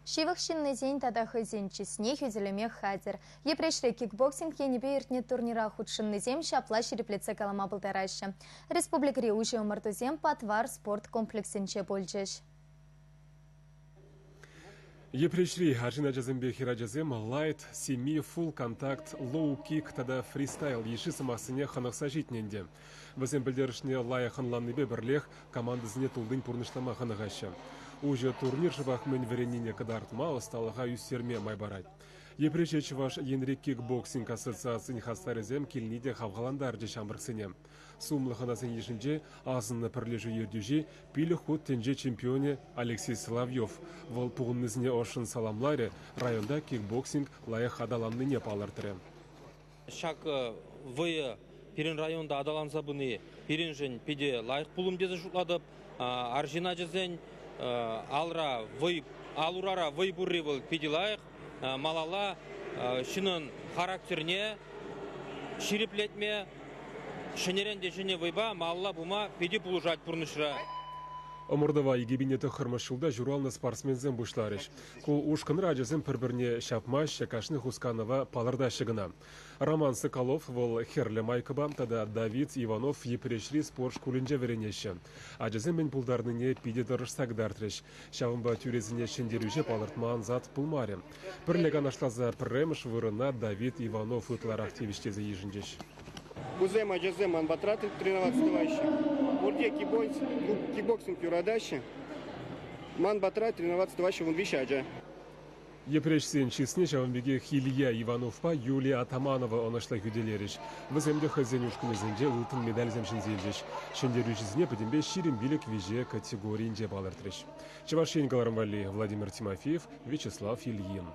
Ҫывӑх ҫыннисен тата хӑйсен чысне хӳтӗлеме хатӗр. Йӗпреҫре кикбоксинг енӗпе иртнӗ турнира хутшӑннисем ҫапла ҫирӗплетсе калама пултараҫҫӗ. Республикӑри уҫӑ ӑмӑртусем Патвар спорт комплексӗнче пулчӗҫ. Йӗпреҫри арҫын ачасемпе хӗрачасем лайт, семи, фулл контакт, лоу-кик тата фристайл йышши сӑмахсене хӑнӑхса ҫитнӗ ӗнтӗ. Вӗсем пӗлтерӗшне лайӑх ӑнланнипе пӗрлех командӑсене туллин пурнӑҫлама хӑнӑхаҫҫӗ. Уҫӑ турнир шӑпах мӗн вӗреннине кӑтартма, ӑсталӑха ӳстерме май парать. Йӗпреҫе Чӑваш Енри кикбоксинг ассоциацийӗн хастарӗсем килни те хавхалантарчӗ ҫамрӑксене. Сумлӑ хӑнасен йышӗнче асӑннӑ пӗрлешӳ ертӳҫи, пилӗк хут тӗнче чемпионӗ Алексей Соловьев. Вӑл пухӑннисене ӑшшӑн саламларӗ, районта кикбоксинг лайӑх аталаннине палӑртрӗ. Ҫак вӑйӑ пирӗн районта аталанса пыни пирӗншӗн питӗ лайӑх пулӑм тесе шутлатӑп. Арҫын ачасен алра вӑй, ал-урара вӑй пурри вӑл питӗ лайӑх. Малалла ҫыннӑн характерне ҫирӗплетме, ҫӗнӗрен те ҫӗнӗ вӑйпа малалла пыма питӗ пулӑшать пурнӑҫра. Ӑмӑртӑва 2009 ҫулта ҫуралнӑ спортсменсем пуҫларӗҫ. Ку ушкӑнра ачасем пӗр-пӗрне ҫапмаҫҫӗ, кашни хусканӑва палӑртаҫҫӗ кӑна. Роман Соколов вӑл хӗрлӗ майкӑпа тата Давид Иванов Йӗпреҫри спорт шкулӗнче вӗренеҫҫӗ. Ачасем мӗн пултарнине питӗ тӑрӑшса кӑтартрӗҫ. Ҫавӑнпа тӳресене ҫӗнтерӳҫе палӑртма ансат пулмарӗ. Пӗрле канашласа пӗрремӗш вырӑна Давид Иванов ытларах тивӗҫ тесе йышӑнчӗҫ. Кусем ачасем ман патра тренироваться тӑваҫҫӗ. Пурте кикбоксинг юратаҫҫӗ. Ман патра тренироваться тӑваҫҫӗ 13 ача. Йӗпреҫсен чысне ҫавӑн пекех Илья Ивановпа Юлия Атаманова ӑнӑҫлӑ хӳтӗлерӗҫ. Вӗсем те хӑйсен ушкӑнӗсенче ылтӑн медальсем ҫӗнсе илчӗҫ. Ҫӗнтерӳҫӗсене пӗтӗмпе 25 виҫе категорийӗнче палӑртрӗҫ. Чӑваш Ен кӑларӑм валли Владимир Тимофеев, Вячеслав Ильин.